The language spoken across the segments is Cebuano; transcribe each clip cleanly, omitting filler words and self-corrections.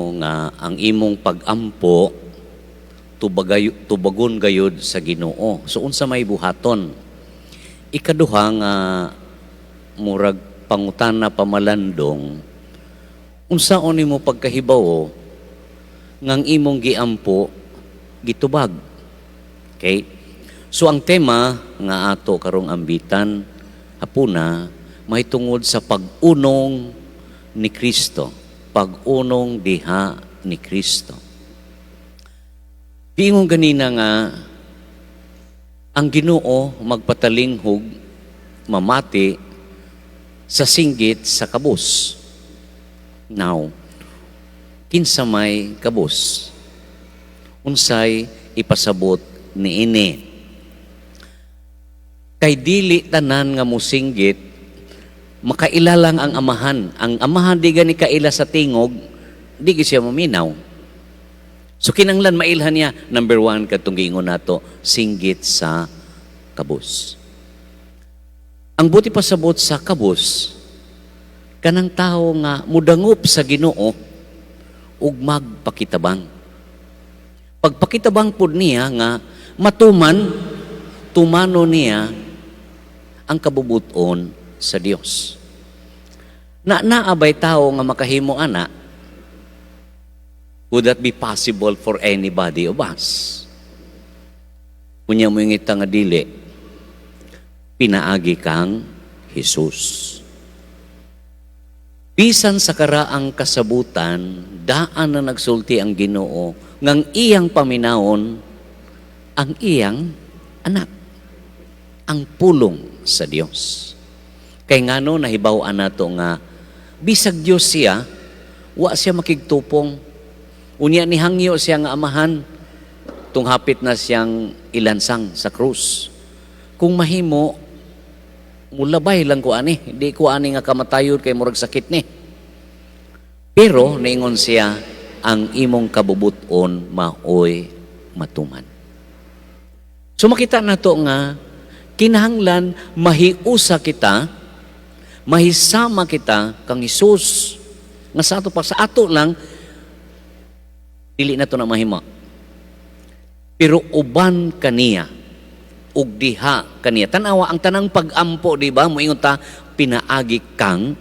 nimo nga ang imong pag-ampo tubagay, tubagon gayud sa Ginoo? So unsa may buhaton? Ikaduha nga murag pangutana pamalandong, unsaon nimo pagkahibawo ngang imong giampo gitubag? Okay? So ang tema nga ato karong ambitan hapuna mahitungod sa pag-unong ni Kristo, pag-unong diha ni Kristo. Giingon ganina nga ang Ginoo magpatalinghog, mamati sa singgit sa kabus. Now, kinsa may kabus? Unsay ipasabot niini? Kay dili tanan nga musinggit makaila lang ang amahan. Ang amahan di gani kaila sa tingog, di gyud siya maminaw. So kinanglan mailhan niya, number one, katong giingon nato, singgit sa kabus. Ang buot ipasabot sa kabus, kanang tao nga mudangop sa Ginoo ug magpakitabang. Pagpakitabang pud niya nga matuman, tumano niya ang kabubuton sa Dios. Na naa bay tao nga makahimo ana? Would that be possible for anybody of us? Unya mo yung nga dili, pinaagi kang Jesus. Bisan sa karaang kasabutan, daan na nagsulti ang Ginoo ngang iyang paminawon ang iyang anak, ang pulong sa Dios. Kay ngano nahibaw-an nato nga bisag Dios siya, wa siya makigtupong. Unya ni hangyo siya nga Amahan tung hapit na siyang ilansang sa krus. "Kung mahimo, mulabay lang ko ani, di ko ani nga kamatayon kay murag sakit ni." Pero niingon siya, "Ang imong kabubuton maoy matuman." So makita nato nga kinahanglan mahiusa kita, mahisama kita kang Hesus nga sa ato pa, sa ato lang dili na to na mahimo. Pero uban kaniya ug diha kaniya. Tanawa ang tanang pag-ampo, di ba? Moingon ta pinaagi kang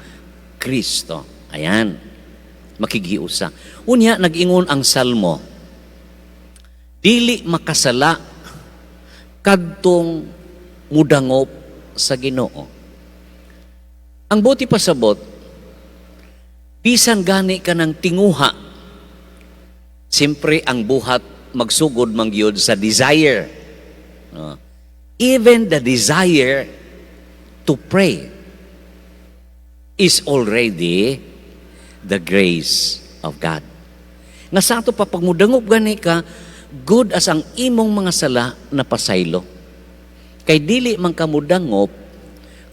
Kristo. Ayan. Makighiusa. Unya nag-ingon ang Salmo. Dili makasala kadtong mudangop sa Ginoo. Ang buot ipasabot, bisan gani ka ng tinguha, siyempre ang buhat magsugod mangyud sa desire. No? Even the desire to pray is already the grace of God. Nga sa ato pa, pagmudangop gani ka, good as ang imong mga sala na pasaylo. Kay dili man ka mudangop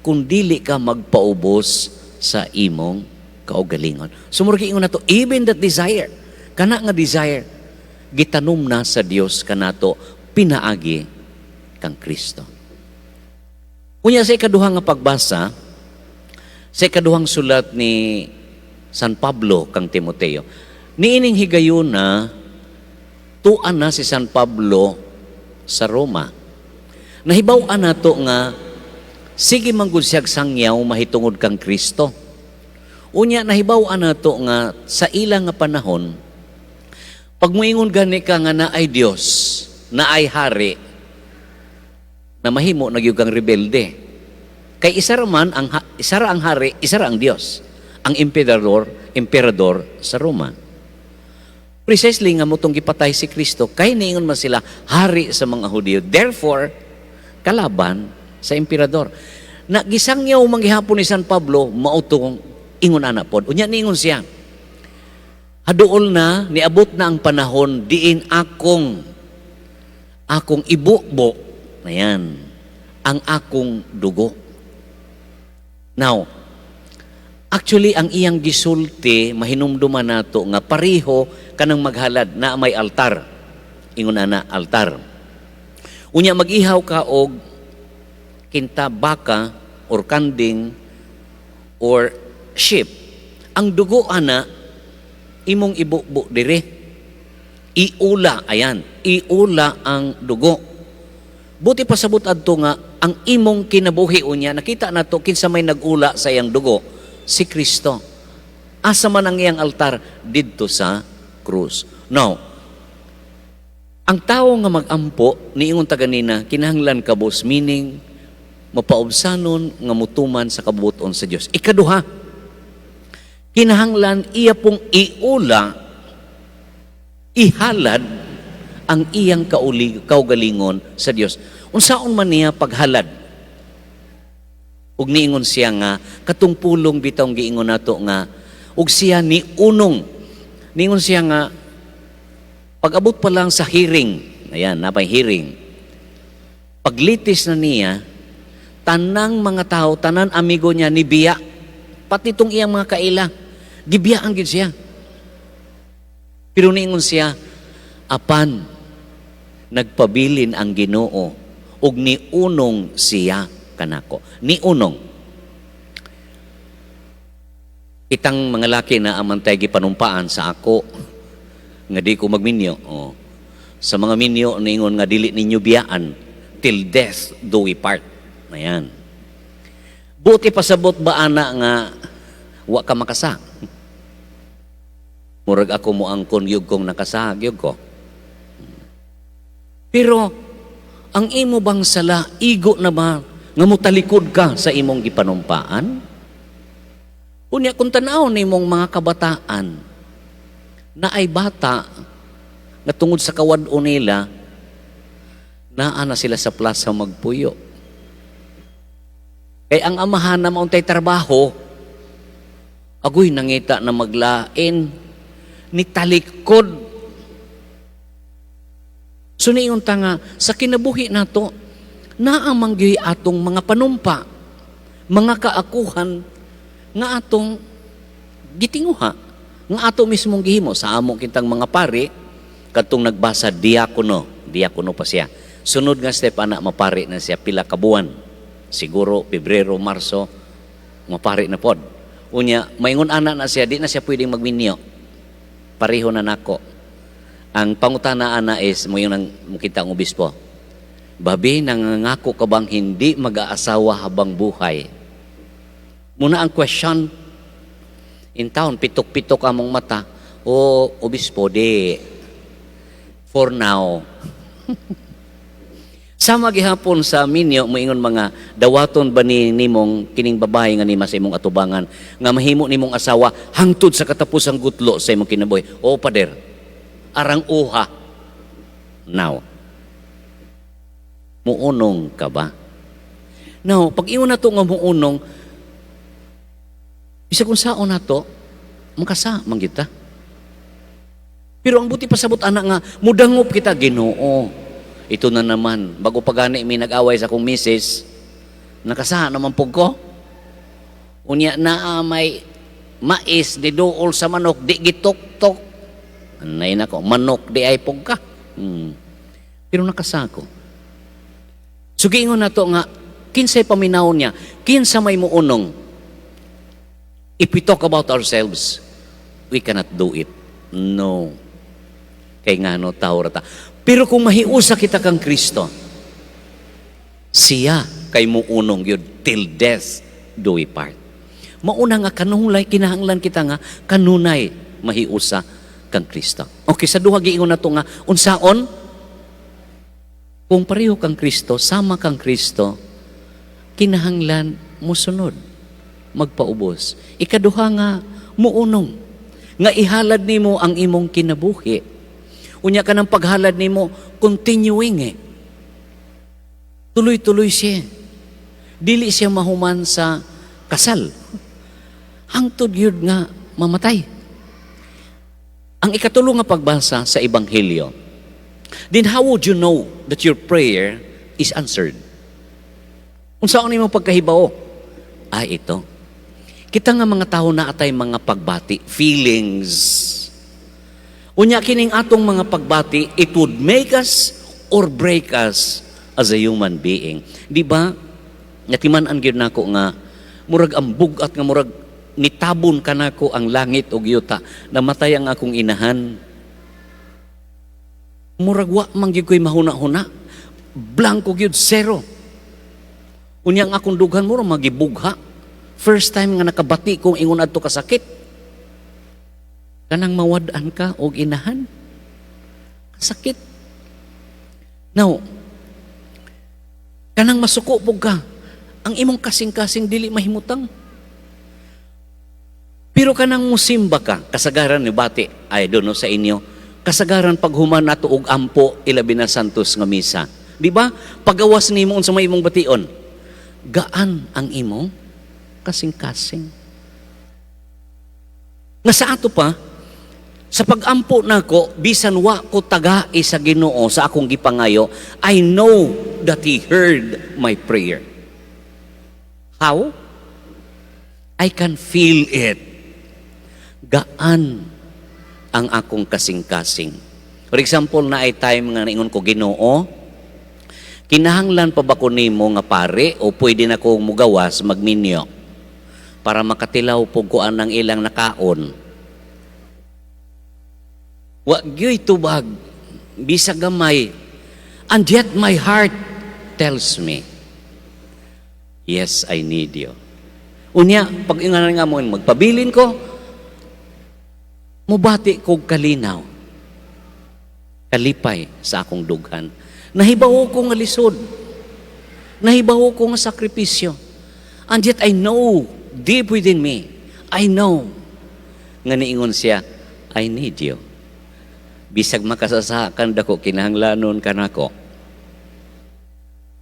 kung dili ka magpaubos sa imong kaugalingon. So murag ingon nato, even that desire, kana nga desire, gitanom na sa Dios kanato pinaagi kang Kristo. Unya sa ikaduha nga pagbasa, sa ikaduhang sulat ni San Pablo kang Timoteo. Niining higayuna, tuan na si San Pablo sa Roma. Nahibaw-an nato nga sige man gud siyag sangyaw mahitungod kang Kristo. Unya nahibaw-an nato nga sa ilang nga panahon, pag muingon gani ka nga naay Dios, naay hari, na mahimo na gyud kang rebelde. Kay isa ra man ang isa ra ang hari, isa ra ang Dios. Ang emperador, emperador sa Roma. Precisely nga motong gipatay si Kristo kay niingon man sila hari sa mga Hudiyo. Therefore, kalaban sa emperador. Na gisangyaw man gihapon ni San Pablo mautong ingon ana pod. Unya niingon siya, "Haduol na, niabot na ang panahon diin akong ibubo na yan ang akong dugo." Now, actually ang iyang gisulti mahinumduman nato nga pareho kanang maghalad na may altar. Ingon ana, altar. Unya mag-ihaw ka og kinta baka or kanding or sheep. Ang dugo ana Imong ibubo dire. Iula, ayan, iula ang dugo. Buot pasabot adto nga ang imong kinabuhi. Unya nakita nato kinsa may nagula sa iyang dugo, si Kristo. Asa man ang iyang altar? Didto sa krus. Now, ang tao nga magampo, niingon ta ganina, kinahanglan kabus, meaning mapaubsanon nga mutuman sa kabubut-on sa Dios. Ikaduha, kinahanglan iya pong iula, ihalad ang iyang kaugalingon sa Dios. Unsaon man niya paghalad? Ug niingon siya nga katong pulong bitawng giingon nato nga ug siya ni unong. Niingon siya nga pag-abot pa lang sa hearing, ayan, napay hearing. Paglitis na niya, tanang mga tao, tanan amigo niya ni biya, pati itong iyang mga kaila, gibiyaan gyud siya. Pero niingon siya, apan nagpabilin ang Ginoo ug niunong siya kanako. Niunong. Kitang mga laki na amantay gipanumpaan sa ako nga di ko magminyo. Oh. Sa mga minyo, niingon nga dili ninyo biyaan till death do we part. Ayan. Buot pasabot ba ana nga wa ka makasa? Murag ako mo angkon gyud kong nakasa gyud ko. Pero ang imo bang sala igo na ba nga motalikod ka sa imong gipanumpaan? Unya kung tan-aw nimong mga kabataan na ay bata nga tungod sa kawad-o nila, naa na sila sa plaza magpuyo. Kay ang amahan na mauntay trabaho, agoy, nangita na maglain, ni talikod. So niingon ta nga, sa kinabuhi nato, naa man gyud atong mga panumpa, mga kaakuhan nga atong gitinguha, nga ato mismong gihimo. Sa amo kitang mga pari, katong nagbasa diakono, diakono pa siya. Sunod nga step ana, mapari na siya pila ka buwan. Siguro Pebrero, Marso, mapari na pod. Unya, maingon ana na siya, di na siya pwedeng magminyo. Pareho na nako. Ang pangutana ana is, mo yung nang makita ang obispo, "Babi, nangangako ka bang hindi mag-aasawa habang buhay?" Muna ang question, in town, pitok-pitok among mata, "O, obispo, di. For now." Sama gihapon sa minyo, moingon mga dawaton ba ni nimong kining babae nga nima sa imong atubangan nga mahimo nimong asawa hangtod sa katapusang gutlo sa imong kinabuhi? "O, pader, arang uha." Now, muunong ka ba? Now, pag ingon na to nga muunong, bisag kung saon na to, makasa man kita. Pero ang buot pasabot ana nga, mudangop kita, "Ginoo. Ito na naman, bago pa gani mi nag-away sa akong misis, nakasa naman pug ko. Unya naa may mais di duol sa manok, di gituktok. Anay nako, manok di ay pug ka." Pero nakasako. So giingon na to nga, kinsay paminaw niya, kinsa may muunong? If we talk about ourselves, we cannot do it. No. Kay ngano, tao ra ta. Pero kung mahiusa kita kang Kristo, siya kay muunong yun till death do we part. Mauna nga kanunay, kinahanglan kita nga kanunay mahiusa kang Kristo. Okay, sa duha, giingon na to nga unsaon kung pareho kang Kristo, sama kang Kristo, kinahanglan musunod, magpaubos. Ikaduha nga muunong, nga ihalad nimo ang imong kinabuhi. Unya ka ng paghalad nimo, continuing eh. Tuloy-tuloy siya. Dili siya mahuman sa kasal. Hangtod yun nga mamatay. Ang ikatulo nga pagbasa sa Ebanghelyo, then how would you know that your prayer is answered? Unsaon nimo pagkahibaw? Ay, ito. Kita nga mga tao na atay mga pagbati, feelings. Unya kining atong mga pagbati, it would make us or break us as a human being. Di ba? Natiman-an gyud nako nga murag ang bugat nga murag Nitabon kanako ang langit ug yuta. Namatay ang akong inahan. Murag wa man gyud ko'y mahuna-huna. Blanco gyud, zero. Unya ang akong dughan murag magibugha. First time nga nakabati kong ingon adto kasakit. Kanang mawad-an ka og inahan. Kasakit. Now, kanang masuko pud ka, ang imong kasing-kasing dili mahimutang. Pero kanang musimba ka, kasagaran ni bati, I don't know sa inyo, kasagaran paghuman nato og ampo, ilabi na Santos nga misa. Di ba? Pagawas nimo, unsa may imong bation? Gaan ang imong kasing-kasing. Nga sa ato pa, sa pagampo nako, bisan wa ko tagai sa Ginoo sa akong gipangayo, I know that He heard my prayer. How? I can feel it. Gaan ang akong kasing-kasing. For example, naay time nga naingon ko, "Ginoo, kinahanglan pa ba ko nimo nga pare o pwede na kong mugawas magminyo para makatilaw pud ko anang ilang nakaon?" Wa gyoy tubag, bisag gamay. And yet my heart tells me, "Yes, I need you." Unya, pag inganan nga mo, magpabilin ko, mubati kog kalinaw. Kalipay sa akong dughan. Nahibawo ko nga lisod. Nahibawo ko nga sakripisyo. And yet I know, deep within me, I know, nga niingon siya, "I need you. Bisag makasasaka dako, kinahanglanon ka nako."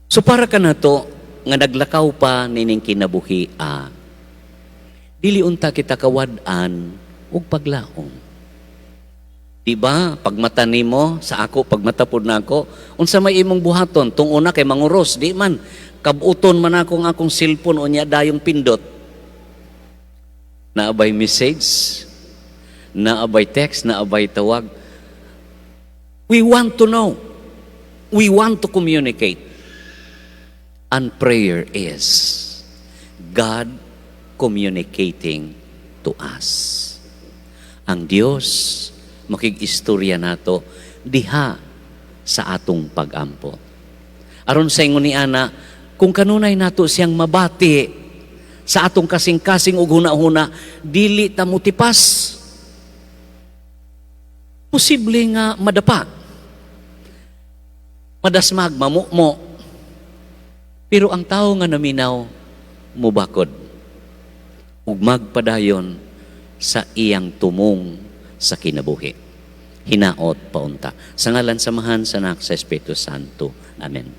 So para kanato, nga naglakaw pa nining kinabuhi, dili unta kita kawad-an ug paglaom. Di ba? Pagmata nimo sa ako, pagmata pud nako, unsa may imong buhaton? Tung una kay manguros, di man. Kabuton man ako ang akong cellphone, unya dayong pindot. Naa bay message? Naa bay text? Naa bay tawag? We want to know. We want to communicate. And prayer is God communicating to us. Ang Dios makig-istorya nato diha sa atong pagampo. Aron sa ingon ni ana, kung kanunay nato siyang mabati sa atong kasing-kasing ug huna-huna, dili ta mutipas. Posible nga madapa. Madasmag, mamumo. Pero ang tao nga naminaw, mubakod. Ug magpadayon sa iyang tumong sa kinabuhi. Hinaot paunta. Sa ngalan sa Amahan, sa Anak, sa Espiritu Santo. Amen.